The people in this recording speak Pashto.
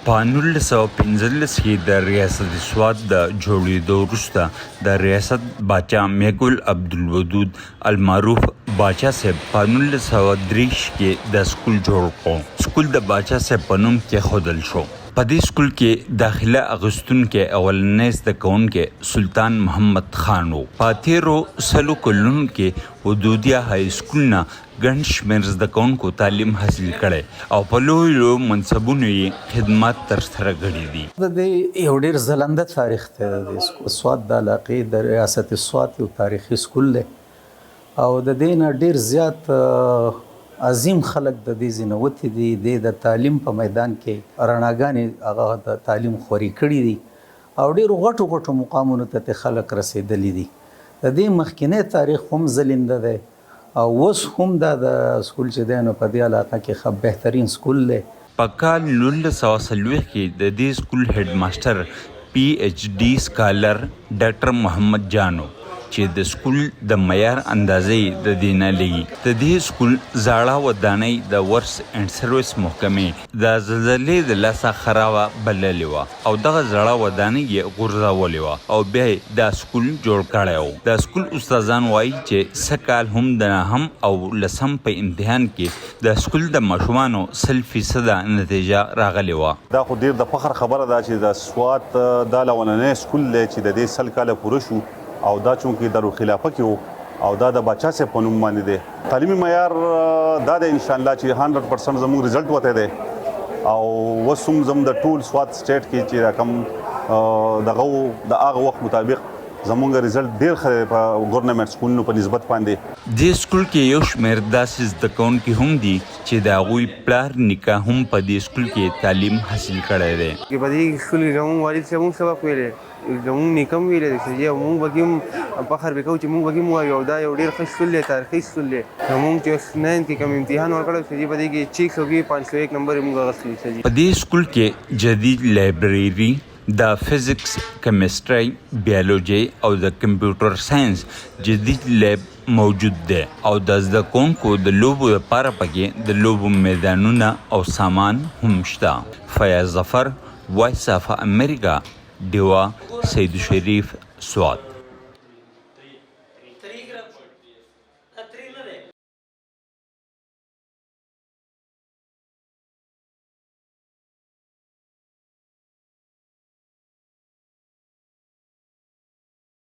په 1915 کې د ریاست سوات د جوړېدو وروسته د ریاست باچا میګل عبدالودود المعروف باچا صاحب په 1903 کې د سکول جوړ کړو. سکول د باچا صاحب په نوم کېښودل شو. په دې سکول کې داخله اخیستونکی اولنی زده کوونکی سلطان محمد خان و. په تېرو 100 کلونو کې ودودیه های سکول نه ګڼ شمېر زده کوونکو تعلیم حاصل کړی او په لویو لویو منصبونو یې خدمات ترسره کړي دي. د دې یو ډېر ځلنده تاریخ دی. د دې سکول سوات د علاقې د ریاست سوات یو تاریخي سکول دی او د دې نه ډېر زیات عظیم خلک د دې ځینې وتي دي. د د تعلیم په میدان کې رڼاګانې هغه د تعلیم خورې کړي دي او ډېرو غټو غټو مقامونو ته خلک رسېدلي دي. د دې مخکینی تاریخ هم ځلنده دی او اوس هم دا د سکول چې دی نو په دې علاقه کې ښه بهترین سکول دی. په کال 1940 کې د دې سکول هیډ ماسټر پي ایچ ډي سکالر ډاکټر محمد جان و چې د سکول د معیار اندازه یې د دې نه لګي. د دې سکول زاړه ودانۍ د ورکس اینډ سروس محکمې د زلزلې د لاسه خرابه بللې وه او دغه زړه ودانۍ یې غورځولې وه او بیا یې دا سکول جوړ کړی و. د سکول استادان وایي چې سږ کال هم د نهم او لسم په امتحان کې د سکول د ماشومانو 100 فیصده نتیجه راغلې وه. دا خو ډیر د فخر خبره ده چې د سوات دا اولنی سکول دی چې د دې 100 کاله پوره شو او دا چونکې دارالخلافه کې وو او دا د باچا صاحب په نوم باندې دی. تعلیمي معیار دا دی ان شاء الله چې 100% زموږ رزلټ وته دی او وسوم زم د ټول سوات سټیټ کې چې رقم دغه د هغه وخت مطابق زمونږ رزلټ ډیر ښه دی په ګورنمنټ سکولونو په نسبت باندې. دې سکول کې یو شمېر داسې زده کوونکي هم دي چې د هغوی پلار نیکه هم په دې سکول کې تعلیم حاصل کړی دی. په دې سکول کې زموږ والد صاحب هم سبق ویلی، زموږ نیکه هم ویلی دی چې موږ به هم فخر به کوو چې موږ به هم وایو او دا یو ډېر ښه سکول دی، تاریخي سکول دی. زموږ چې ناینت کې کوم امتحان ورکړی چې په دې کې 6 کې 501 نمبر یې موږ اخیستي دي. په دې سکول کې جدید لایبریري، د فزکس، کیمسترۍ، بیولوژي او د کمپیوټر ساينس جدید لیب موجود دی او د زده کوونکو د لوبو لپاره پکې د لوبو میدانونه او سامان هم شته. فیاض ظفر، وایس اف امریکا، ډیوه، سید شریف، سوات.